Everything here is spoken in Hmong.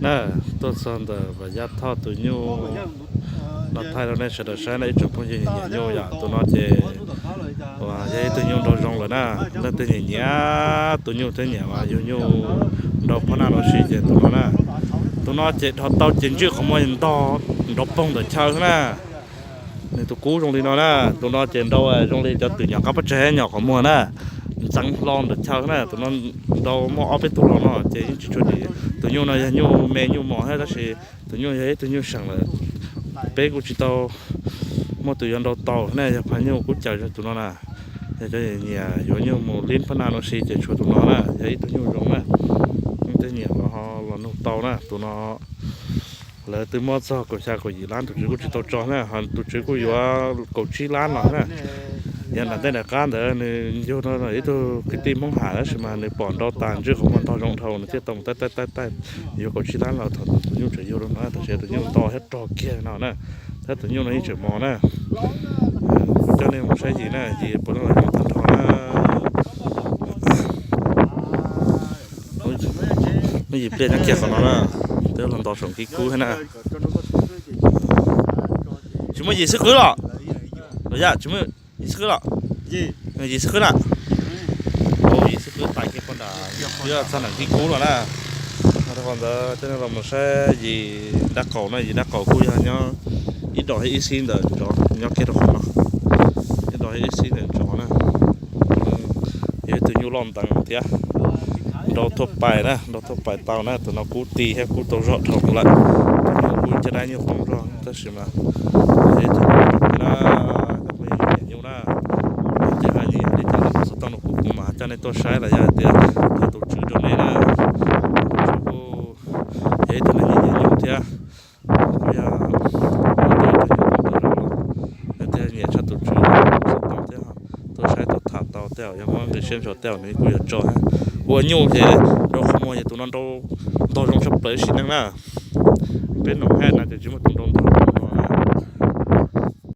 Na, tuaj txog ntawm Vam Yaj Thoj tus nyuj no thaij rau nej sawv daws saib na ib tsoom phooj ywg nyiam nyuj yom. Tus no ces uas yog ib tug nyuj nrau zoo lawm na, leej twg nyiam nyiam tus nyuj thiab nyiam uas yug nyuj nrau phab naj los sis ces tus no na. Tus no ces dhos tau ces ntswj qhov muag ntog nrov poog ntawm chaw na. Nws tus kub zoo li no na, tus no ces nrau zoo li cov twm nyom qab pob tsaig nyom qhov muag na, ntxeev hlo ntawm chaw na. Tus no nrau muaj ob peb tug los no ces yeej tsis tshua, tus nyuj no yog nyuj me nyuj mos thiab tab sis tus nyuj yog ib tug nyuj seem lawm. Peb kuj tsis tau muaj tus yuav nrau tau na, yog phaj nyuj kub caws tus no na. Yog cov nyiam yuav nyuj mus lib phab naj no si ces tshuav tus no na, yog ib tug nyuj zoo na. Tej nyiam los ho los nug tau na, tus no lawv twb muab txog kaum xya kaum yim lab, tus tswv kuj tsis tau tso na, ho tus tswv kuj yuav kaum tsib lab los na. Yog nram tej nram qab ntawd nws yug no ib tug kwv tij Hmoob Ham tab sis mas nws pom nrau tas ntswj qhov muag ntog zoo dhau nws thiaj tau mus taij taij taij taij yuav kaum tsib lab los thaum tus nyuj tseem yug rau no, tam sim tus nyuj nto thiab rog kiag no na, thiab tus nyuj no yeej tseem mos na. Kuv coj nej mus saib yim na, yim puav leej los zoo tag nrho na. Muab yim pliaj nyob kiag qhov no na, twb los nto saum nqi kub thiab na. Tsis muaj yim xib qwb los? Los yam tsis muaj yim xib qwb los? Yim xib qwb na. Yim xib qwb tais kiag poj nram, twb txog nram nqi kub los na. Rau qhov ntawd coj nej los mus saib yim dab qaum na, yim dab qaum kuj yog nyob ib dos thiab ib xib ntawm ntsov, nyob kiag rau qhov no, ib dos thiab ib xib ntawm ntsov na. Yog ib tug nyuj loj nteev thiab, nrau thuaj pais na, nrau thuaj pais tau na, tus no kub ti thiab kub tau zog dhau lawm. Tus no kuj caj dab nyuj poob zog tab sis mas yog ib tug nyuj zoo na, cov phooj ywg nyiam nyuj na. Ces hais li cas los xov tooj no kuv kuv mam coj nej tuaj saib los yog tias thaij tus tswv rau nej na. Tus tswv kuj yog ib tug neeg nyiam nyuj thiab. Kuj yog ua tau ib tug nyuj zoo, yog tias nyiam tshaj tus tswv xov tooj thiab, tuaj saib tuaj tham tau tej zaum yog muab nqi siab ntso tej zaum nws kuj yuav tso. Ua nyuj ces nrau qhov muag ces tus no nrau ntog zoo tshaj plaws sim neej na. Peb noom haj no ces tsis muaj tus nrau ntog zoo